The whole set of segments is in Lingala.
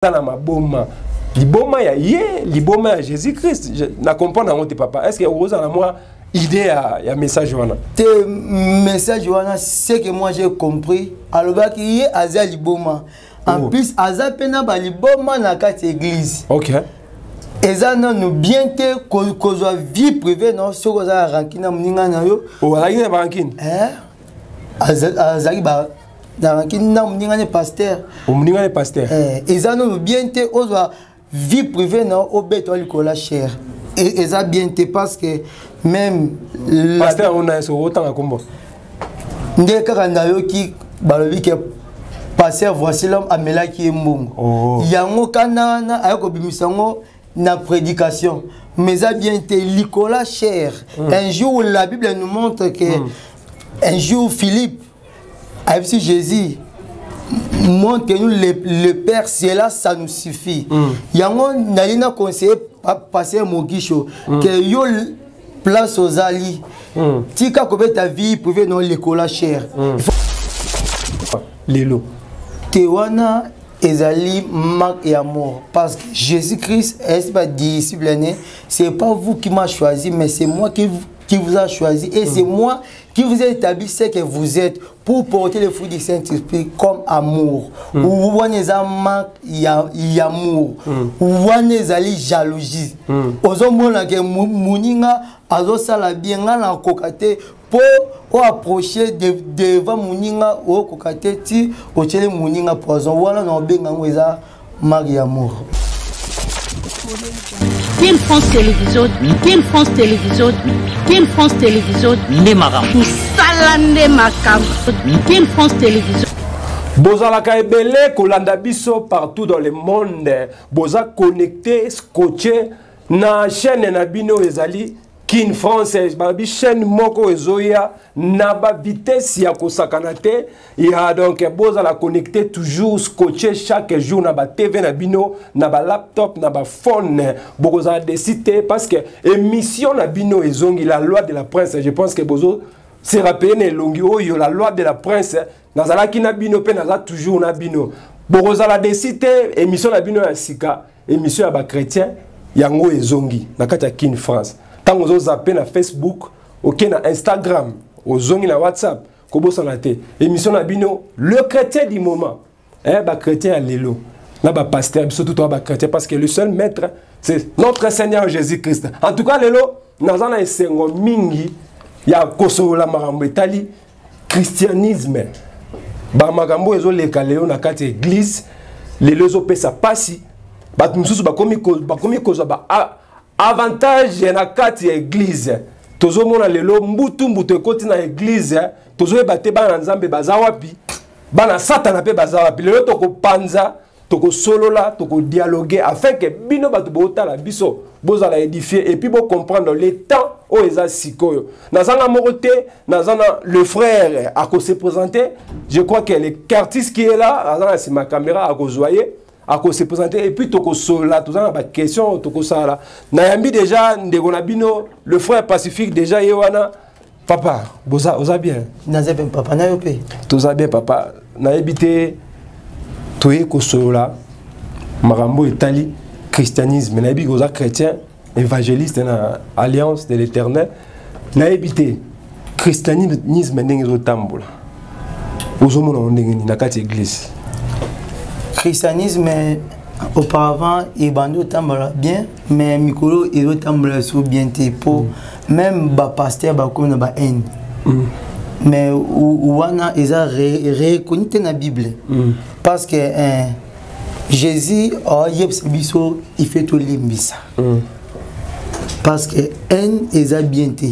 Na maboma, liboma ya ye, liboma ya Jésus Christ. Na comprendre yango te, papa. Est ce que okozala na mwa idée ya message wana? Te, message wana, ce que moi j'ai compris, alobaki ye aza liboma en plus aza mpe na baliboma na kati ya église. Eza nanu bien te kozwa vie privée no soki oza na rancune na moninga na yo. Ozalaki na barancune? Azalaki na rancune na moninga ne pasteur. Moninga ne pasteur. Eza nanu bien te ozwa vie privée na obeta likolo ya chaire, eza bien te parce que même Pasteur ona eso otanga kombo? Nde kaka nayoki balobi ke pasteur Voici l'homme amelaki ye mbongo. Yango kana wana aye kobimisa yango na prédication, mais eza bien te likolo ya chaire. Un jour, la Bible nous montre que un jour Philippe ayebisi Jésus: «Montre-nous le Père, cela, ça nous suffit.» Yango nali na conseiller pasteur Mogisho que yo place ozali, tika kobeta vie privée no likolo ya chaire. Lelo te, wana ezali manque ya mort, parce que Jésus-Christ est ba disciple ne: «C'est pas vous qui m'a choisi, mais c'est moi qui vous a choisi et c'est moi qui vous ai établi ce que vous êtes pour porter le fruit du Saint-Esprit comme amour.» Wana eza manque ya amour. Wana ezali jalousie. Ozomona ke moninga azosala bien, nga nakoka te mpo oapproche devant moninga, okoka te ti otieli moninga poison. Wana na obenga yango eza manque ya amour. Kin France Télévision, Kin France Télévision, Kin France Télévision, nde makambo. Mosala nde makambo. Kin France Télévision. Bozalaka ebele kolanda biso partout dans le monde, boza connecté, scotché na chaîne na bino ezali Kin France. Balobi chaîne moko ezoya na bavitesse ya kosakana te ya. Donc bozala connecté toujours, scotché chaque jour na batv na bino, na balaptop, na baphone. Bokozala déçus te parce que émission na bino ezongi, La loi de la prince. Je pense que bozo se rappeler na elongi oyo, La loi de la prince. Nazalaki na bino mpe naza toujours na bino. Bokozala déçus te. Émission na bino ya sika, émission ya bachrétien, yango ezongi na kati ya Kin France. Ntango ozozape na Facebook, oke na Instagram, ozongi na WhatsApp, kobosana te émission na bino, Le chrétien du moment. Bachrétien ya lelo na bapasteur, biso tout toza bachrétien parce que le seul maître, c'est notre Seigneur Jésus Christ. En tout cas, lelo naza na esengo mingi ya kosolola makambo etali christianisme. Bamakambo ezoleka lelo na kati ya église lelo ezopesa mpasi. Bato mosusu bakomi kozwa ba avantage na kati ya église. Tozomona lelo mbutu mbutu ekoti na église, tozoyeba te bana na Nzambe baza wapi, bana Satana mpe baza wapi. Lelo tokopanza, tokosolola, tokodialogue afin ke bino bato bootala biso bozala édifié et puis bocomprendre le temps oyo eza sikoyo. Nazanga moko te, naza na le frère, akose présenter. Je crois que le artiste qui est là, aza na nsima caméra, akozwa ye, akose présenter et puis tokosolola. Toza na baquestion tokosala. Nayambi déjà ndeko na bino, le frère Pacifique, déjà ye wana. Papa, boza, oza bien? Naza bien, papa. Na yo mpe? Toza bien, papa. Nayebi te, toye kosolola makambo etali christianisme. Nayebi koza chrétien, évangéliste na Alliance de l'Éternel. Nayebi te, christianisme ndenge ezotambola, ozomona ngo ndenge nini na kati ya église? Christianisme, auparavant ebandi otambola bien, mais mikolo ezotambola so bien te, po même bapasteur bakomi na bahaine. Mais wana eza reconnu te na Bible, parce que Jésus ayebisa biso il faut tolimbisa, parce que haine eza bien te.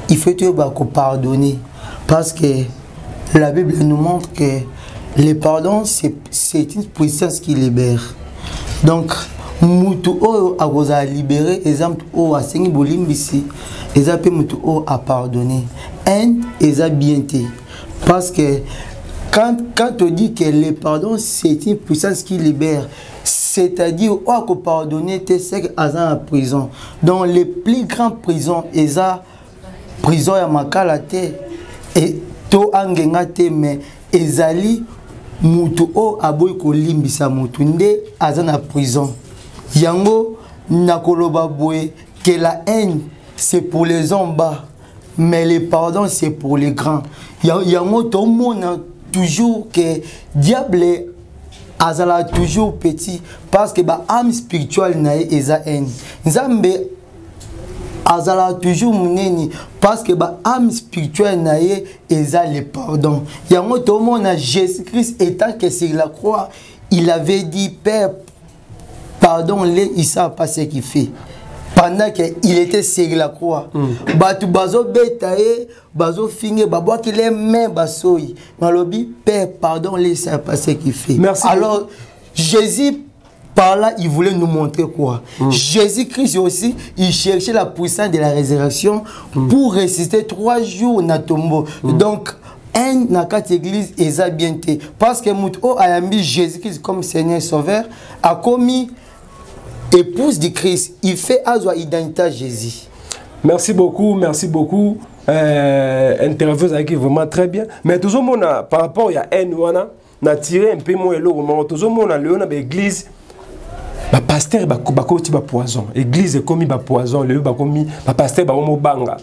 Il faut toyeba kopardonner, parce que la Bible nous montre que le pardon, c'est une puissance qui libère. Donc mutu oyo akozala libéré eza mutu oyo asengi bolimbisi, eza mpe mutu oyo apardonné. Haine eza bien te, parce que quand on dit que le pardon, c'est une puissance qui libère, c'est-à-dire oyo akopardonner te, c'est que aza na prison. Donc les plus grandes prisons eza prison ya Makala te, to Angenga te, mais ezali Mutu oyo aboyi kolimbisa mutu nde aza na prison. Yango nakoloba boye que la haine c'est pour les hommes bas mais le pardon c'est pour les grands. Yango tomona toujours que diable azala toujours petit parce que ba âme spirituelle na ye eza haine. Nzambe azala toujours munene parce que ba âme spirituelle na ye eza le pardon. Yango tomona Jésus-Christ étant que sur la croix, il avait dit Père, pardonne-les, ils savent pas ce qu'il fait. Pendant qu'il était sur la croix, bato bazo beta ye, bazo finge, babwaki les mains basoyi. Malobi, Père, pardonne-les, ils savent pas ce qu'il fait. Merci. Alors, Jésus, par là, il voulait nous montrer quoi? Jésus-Christ aussi, il cherchait la puissance de la résurrection pour ressusciter 3 jours dans le tombeau. Donc, un dans quatre églises, ils ont bien été. Parce que Mouto a mis Jésus-Christ comme Seigneur Sauveur, a commis épouse du Christ. Il fait à soi identité à Jésus. Merci beaucoup, merci beaucoup. Interview qui est vraiment très bien. Mais tout le monde, par rapport à N, on a tiré un peu moins l'eau. Tout le monde a l'église. Ba pasteur ba ba koti ba poison. Église ekomi ba poison, le ba komi ba pasteur ba omo banga.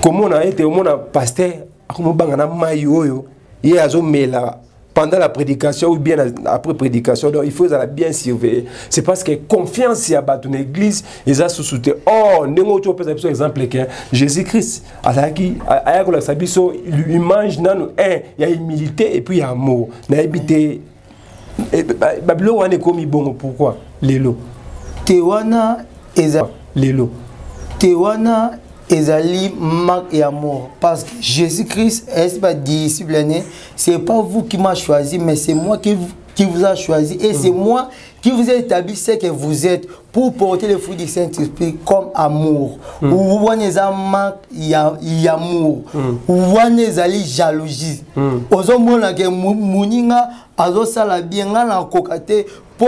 Comment on a été au monde pasteur akomo banga na mai oyo, ye azo mela pendant la prédication ou bien après prédication. Donc il faut la bien surveiller. C'est parce que confiance ya bato na église eza sous-souté. Oh, ndenge oyo opesa biso exemple que Jésus-Christ azalaki aya kolakisa biso image nanu un ya humilité et puis ya amour. Na yebi te babiloko wana ekomi bongo pourquoi lelo? Te wana eza lelo. Te wana ezali manque et amour parce que Jésus-Christ est pas disciple né, c'est pas vous qui m'a choisi mais c'est moi qui vous a choisi et c'est moi qui vous ai établi ce que vous êtes pour porter le fruit du Saint-Esprit comme amour. Ou wana eza manque ya, ya amour. Ou wana ezali jalousie. Ozomona ke muninga azosala bien nga na koka te po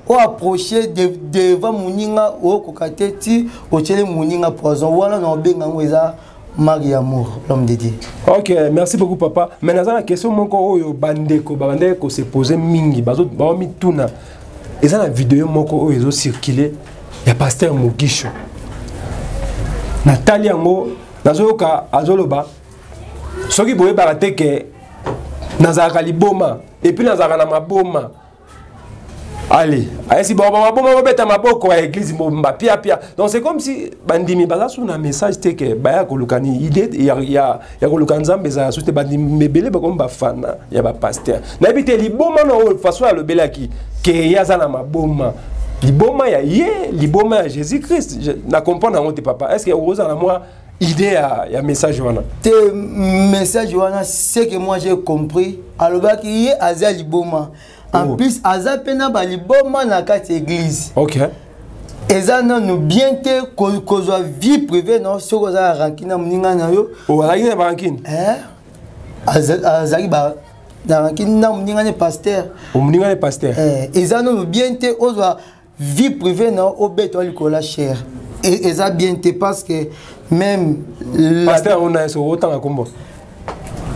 o approcher devant muninga o koka te ti otieli muninga poison. Wana na obenga ngo eza manque ya amour, l'homme de Dieu. Ok, merci beaucoup papa. Mais naza na question moko oyo bandeko ba bandeko ko se poser mingi bazo ba mituna. Eza na vidéo moko oyo ezo circuler ya pasteur Mugisho. Natali yango nazoyoka azoloba soki boyebaka te ke nazalaka liboma et puis nazalaka na maboma. Allez, allez si bon bon bon beta maboko ya église mbomba pia pia. Donc c'est comme si bandimi baza sous na message te ke baya koluka ni idée ya ya ya koluka nzambe za sous te bandimi mebele ba comme ba fana ya ba pasteur. Na bite liboma no façon ya lobelaki ke ya za na maboma. Liboma ya ye, liboma ya Jésus-Christ. Je na comprendre ngo te papa. Est-ce que oza na moi idée ya, ya message wana? Te message wana c'est que moi j'ai compris. Alobaki ye aza liboma. En plus, aza pe na ba liboma na kati église. Eza nanu bien te kozwa vie privée non soko oza na rancune na moninga na yo. Oh, azalaki na ba rancune? Hein? Azalaki ba na rancune na moninga ne pasteur. Oh, moninga ne pasteur. Eh, eza nanu bien te ozwa vie privée non obeto likola cher. Et eza bien te parce que même la pasteur on a so autant na kombo.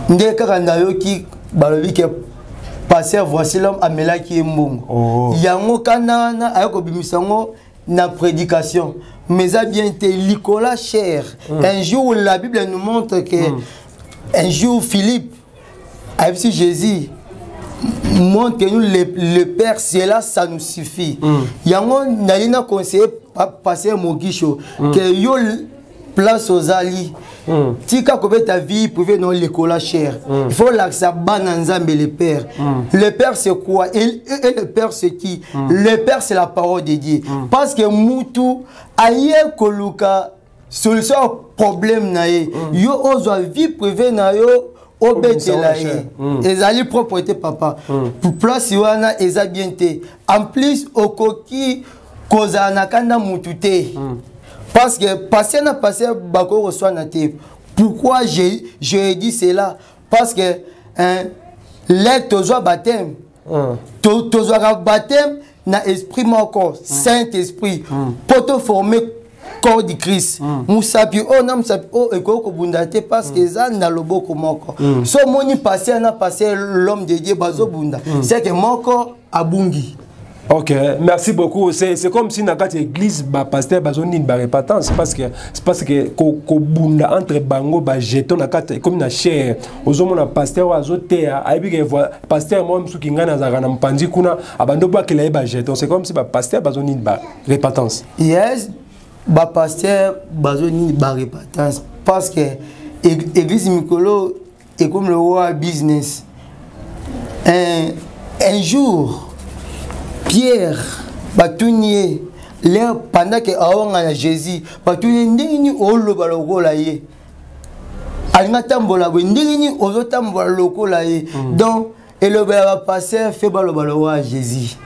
Nde kaka nayoki balobi ke pasteur voici l'homme amelaki ye mbongo. Yango kana wana aye kobimisa yango na prédication. Mais ça bien été Nicolas cher. Un jour la Bible nous montre que un jour Philippe a vu Jésus montre-nous le Père, c'est là ça nous suffit. Yango nali na conseiller pasteur Mogisho que yo place aux alliés. Tika kobeta vie privée non l'école cher. Il faut l'accès bana nzambe le Père. Le Père c'est quoi? Et le Père c'est qui? Le Père c'est la parole de Dieu. Parce que mutu aye koluka solution problème na ye. Yo ozwa vie privée na yo obetela ye. Ezali propriété papa. Pour place wana eza bien te. En plus okoki kozala na kanda mutu te. Parce que passer na passer bako reçoit na te. Pourquoi j'ai dit cela? Parce que hein, les tozwa baptême. Tozwa baptême na esprit moko, Saint-Esprit. Pour te former corps du Christ. Musapi oyo na musapi oyo ekoki kobunda te parce que eza na loboko moko. So omoni pasteur na pasteur, l'homme de Dieu, bazobunda, c'est que moko abungi. Ok, merci beaucoup. C'est comme si dans la église, ba pasteur bazo nini ba repentance, c'est parce que ko bunda entre bango, ba jeton na kati comme na chair. Ozomona pasteur azo teya, ayebi ke pasteur moi musuki ngana azaka na mpanzi kuna abando ba kela ba jeton. C'est comme si ba pasteur bazo nini ba repentance. Yes, ba pasteur bazo nini ba repentance parce que église mikolo est comme le roi business. Un jour Pierre batuni ye, l'heure pendant que aonga na Jésus, batuni ye: ndenge nini oloba lokola ye, alinga tambola boye, ndenge nini ozotambola lokola ye? Donc elobela bapasteur fe baloba lokola Jésus.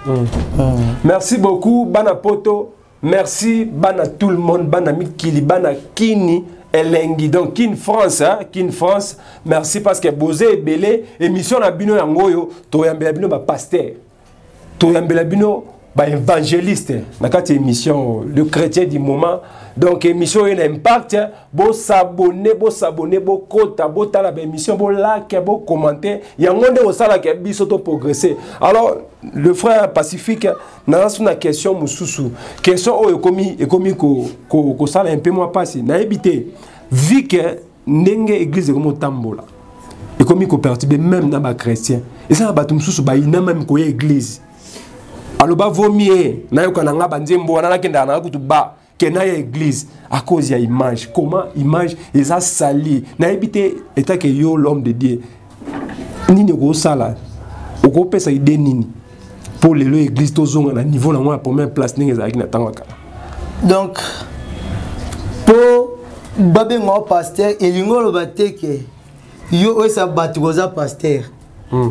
Merci beaucoup bana poto, merci bana tout le monde, bana mikili, bana kini elengi, donc Kin France, hein, Kin France, merci parce que boza ebele. Émission na bino yango oyo, toyambela bino ba pasteur, toyambela bino baévangéliste na kati ya émission Le Chrétien du Moment. Donc émission oyo na impact, bosabonner, bosabonner, bokota, botala baémission, bolike, bocommenter, yango nde kosalaka biso toprogresse. Alors le frère Pacifique, naza so na question mosusu, question oyo ekomi kosala un peu mwa mpasi. Nayebi te, vu que ndenge église ekomi otambola, ekomi koperturber même na bachrétien, eza na bato mosusu bayina même koya église. Aloba vomie nayoka na nga banzembo wana, nakendaka nanga kutu ba ke na ya église à cause ya image, comment image eza sali. Nayebi te, etake yo l'homme de Dieu, nini okosala, okopesa idée nini mpo lelo église tozonga na niveau nango ya première place ndenge ezalaki na ntango ya kala? Donc mpo babenga pasteur, elingi oloba te ke yo oyesa bato koza pasteur.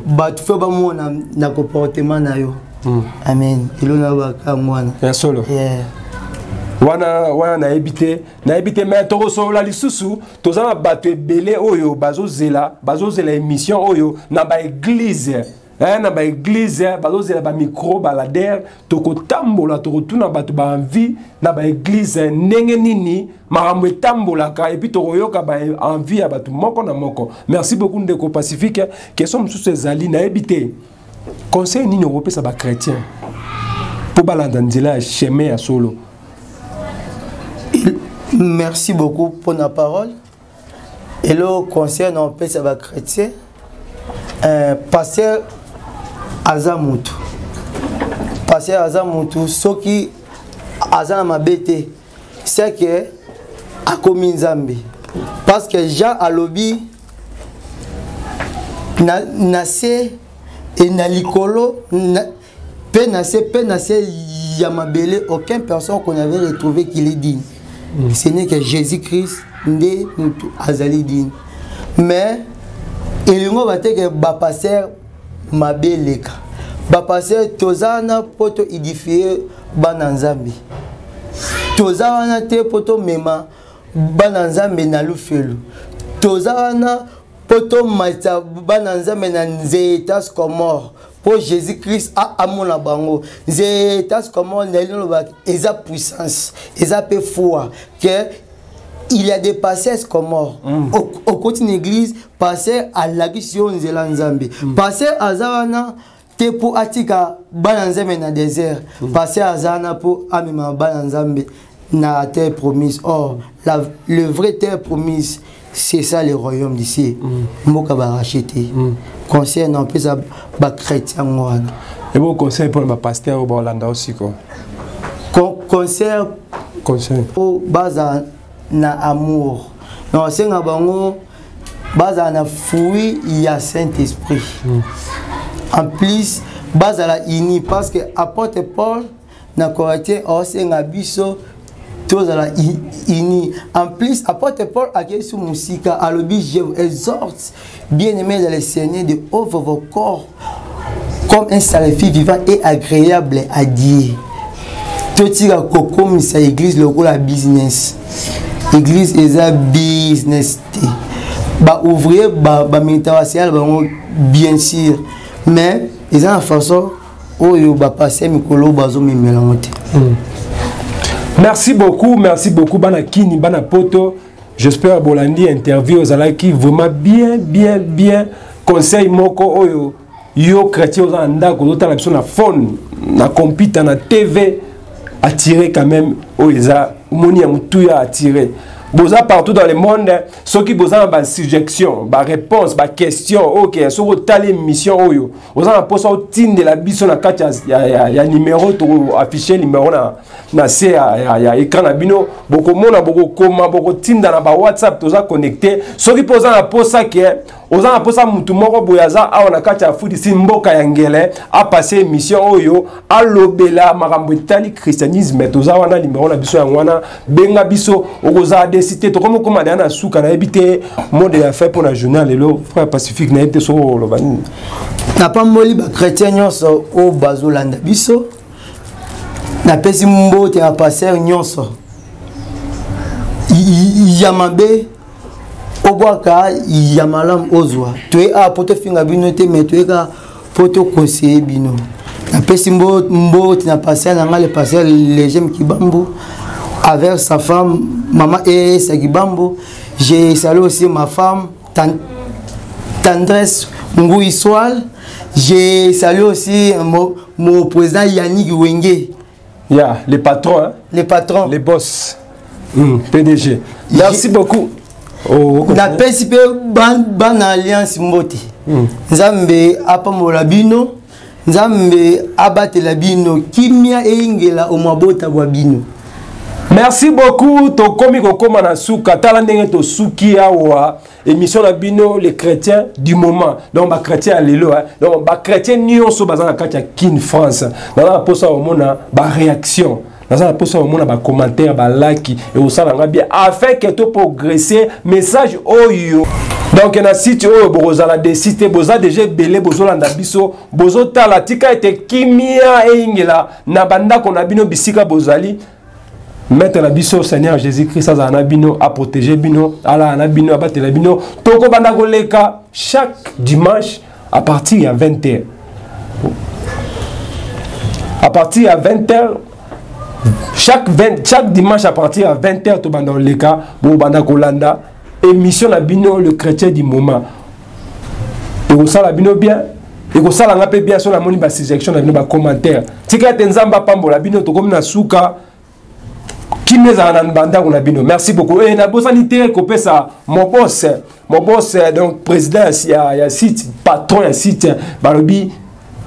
Bato fe bamona na comportement na yo. Amen. Elona bakango wana. Ya solo. Yeah. Wana nayebi te, nayebi te, mais tokosolola lisusu. Toza na bato ebele oyo bazozela émission oyo na baéglise, na baéglise bazozela bamicro baladeur. Tokotambola, tokotuna bato baenvie na baéglise ndenge nini makambo etambolaka, et puis tokoyoka baenvie ya bato moko na moko. Merci beaucoup, ndeko Pacifique. Question mosusu ezali, nayebi te, conseil nini okopesa bachrétien mpo balanda nzela ya chemin ya solo? Merci beaucoup pour la parole. Et le conseil na opesa bachrétien, pasteur aza mutu, pasteur aza mutu. Soki aza na mabe te, c'est que akomi Nzambe, parce que Jean alobi na se e na likolo mpe na se, mpe na se ya mabele, aucune personne qu'on avait retrouvé qu'il est digne. Ce n'est que Jésus-Christ nde mutu azali digne. Mais elingo bateke bapasteur mabe eleka. Bapasteur toza wana mpo toédifier bana Nzambe, toza wana te mpo tomema bana Nzambe na lufelu, toza wana mpo tomatisa bana Nzambe na nzeta sycomore mpo Jésus Christ amona bango. Nzeta sycomore, nayebi nolobaka, eza puissance, eza mpe foi ke il y a des pasteurs sycomore. Okoti na église, pasteur alakisi yo nzela Nzambe. Pasteur aza wana te mpo atika bana Nzambe na désert. Pasteur aza wana mpo amema bana Nzambe na terre promise. Or le vrai terre promise, c'est ça le royaume du ciel. Mboka baracheté. Conseil na opesa bachrétien ngo wana. Ebo conseil mpona bapasteur oyo baolanda osiko? Conseil Conseil. Po baza na amour na osenga bango bazala na fruit ya Saint Esprit. En plus bazala uni, parce que apôtre Paul na Corinthien aosenga biso tozala uni. En plus apôtre Paul akei su mosika, alobi: je vous exhorte, bien aimé dans le Seigneur, de offre vos corps comme un sacrifice vivant et agréable à Dieu. Totika kokomisa église lokola business. Église eza business te. Baouvrier bamilitaire baseyala bango, bien sûr, mais eza na façon oyo bapasteur mikolo bazomemela yango te. Merci beaucoup, merci beaucoup bana Kini, bana Poto. J'espère bolandi interview ozalaki vraiment bien bien bien conseil moko oyo yo chrétien oza na ndako ozotala biso na phone na computer na tv attiré quand même oyo eza omoni ya motuya attiré boza partout dans le monde soki boza na basuggestion baréponse baquestion ok soki otali émission oyo oza na mposa otindela biso na kati ya, ya, ya, ya numero tokoaffiche numero na, na se ya, ya, ya écran na bino bokomona bokokoma bokotinda na bawhatsapp toza connecte soki mpe oza na mposa ke oza na mposa motu moko boye aza awa na kati ya fudisi mboka ya ngele apase émission oyo alobela makambo etali christianisme toza wana nimero na biso yango wana benga biso okozala desi te tokomi okoma deya na suka nayebi te mode ya fin mpo na journal lelo frère pacifique nayebi te soki oloba nini napamboli bachrétien nyonso oyo bazolanda biso napesi mbote na paster nyonso ya mabe obwaka ya malamu ozwa toye awa mpo tofinga bino te mai toye kaka mpo toconseille bino napesi mbote na paster na ngai le paster legem kibambu avec sa femme mama esa kibambu j'ai salué aussi ma femme tendresse ngui soal j'ai salué aussi mon, mon président yannick wenge yeah, les patrons hein? les patrons les boss PDG merci beaucoup oh, napesi mpe bana alliance mbote nzambe apambola bino nzambe abatela bino kimia eyingela omwabota bwa bino merci beaucoup tokomi kokóma na suka tala ndenge tosuki awa émission na bino les chrétiens du moment donc bachrétien ya lelo donc bachrétien nyonso baza na kati ya kin france naza na mposa komona baréaction naza na mposa komona bacommentaire balaki ekosala nga bien afin ke toprogresse message oyo donc na site oyo bokozala desi te boza deja ebele bozolanda biso bozotala tika ete kimia eyingela na bandako na bino bisika bozali maître na biso seigneur jésus christ azala na bino aprotege bino alala na bino abatela bino tokobanda koleka chaque dimanche à partir ya 20 heures à partir ya 20 heures chaque, 20, chaque dimanche à partir ya 20 heures tobanda koleka bobanda kolanda émission na bino le chrétien du moment ekosala bino bien ekosala nga mpe bien so namoni basuggestion na bino bacommentaire tika ete nzambe apambola bino tokomi na suka kimia ezala na bandako na bino merci beaucoup e nabosani te kopesa mobos mobos donc président ya, ya site patron ya site balobi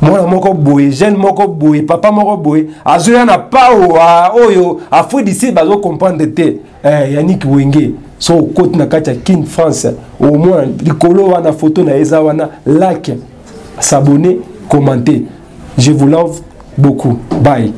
mwana moko boye jeune moko boye papa moko boye azoya na pawa oyo afrique du sud bazocomprendre te eh, yannick wenge so okoti na kati ya kin france omona likolo wana foto na ye eza wana like s'abonner commenter je vous love beaucoup bye.